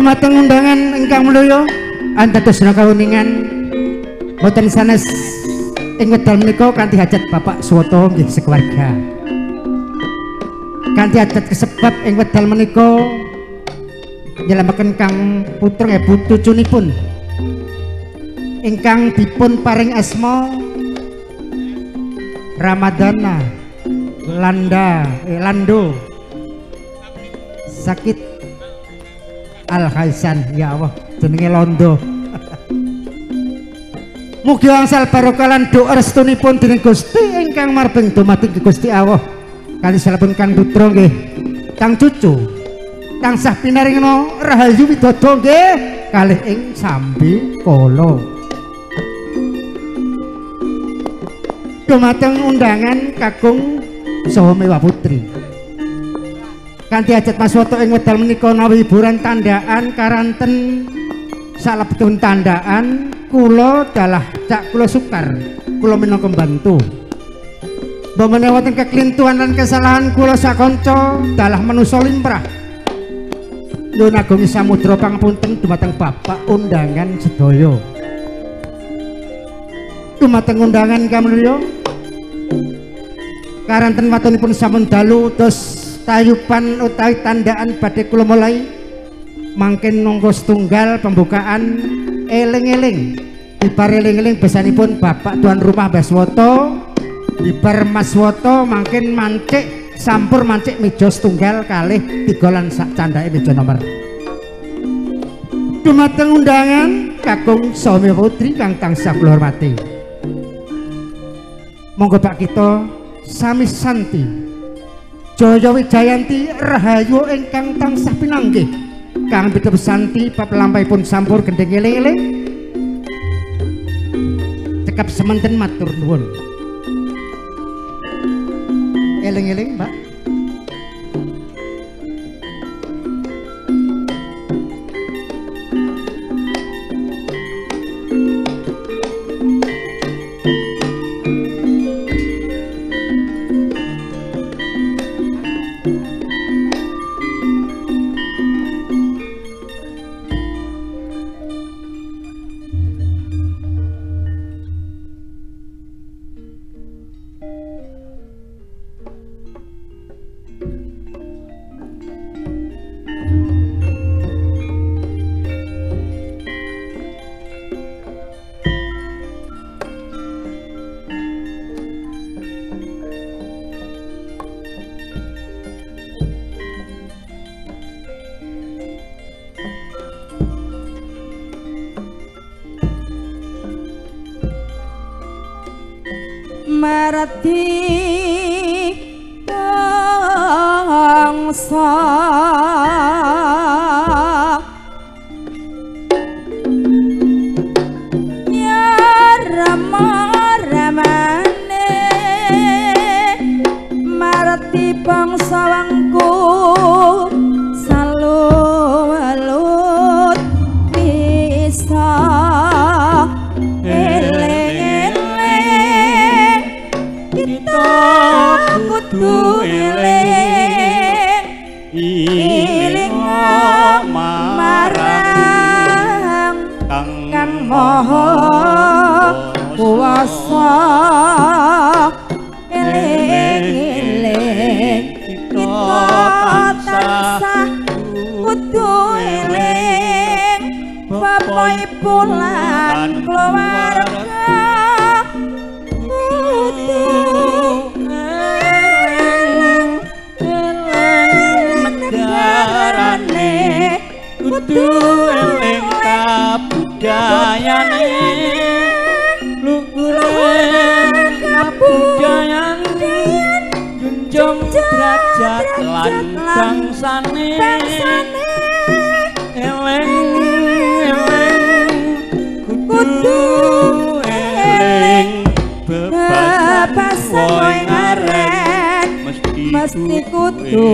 Dumateng undangan ingkang mulya andadosna kawuningan boten sanes ing wekdal menika kanthi hajat Bapak Suwoto nggih sekeluarga. Kanthi hajat kesebab ing wekdal menika nyelamaken kang putra nggih putucunipun ingkang dipun paring asma Ramadana Landa Lando Sakit Al Haisan, ya Allah jenenge Londo. Mugi angsal barokah lan doa restunipun dening Gusti ingkang marbeng dumateng Gusti Allah kanthi salebun kang putra nggih kang cucu tansah pinaringna rahayu widodo nggih kalih ing sambi kala. Dumateng undangan kakung saha mewah putri kanthi hajat Mas Woto ing wekdal menika nawi hiburan tandaan karanten salebetun tandaan kula dalah cak kula sukar kula minangka mbantu. Mbok menawi wonten keklintuan lan kesalahan kula sakanca dalah manusa limrah. Nyuwun agung samudra pangapunten dumateng bapak undangan sedaya. Dumateng undangan kamulya karanten watunipun sampun dalu terus tayupan utawi tandaan badhe kula mulai mangkin nongko setunggal pembukaan eling-eling. Bibar eling-eling besanipun bapak tuan rumah Mas Woto, bibar Mas Woto mangkin mancik sampur mancik meja setunggal kalih tiga lan sak candhake meja nomor. Dumateng undangan kakung saha putri kang tansah kula hormati, monggo Pak kita sami santi Jaya Wijayanti rahayu ingkang tansah pinanggih kang pitup santi bab lampahipun sampur gendhing eling-eling cekap semanten matur nuwun. Eling-eling Mbak. Marti bangsa ya rama ramane marti bangsa wangku salulut bisa kudu eling eling marang kang maha kuwasa eling eling kita tansah kudu eling bapak ibu lan keluarga kudu kudu eling kabudayane luhure kabudayane junjung derajat lan bangsane eling eling kudu eling bebasan woe aren mesti kudu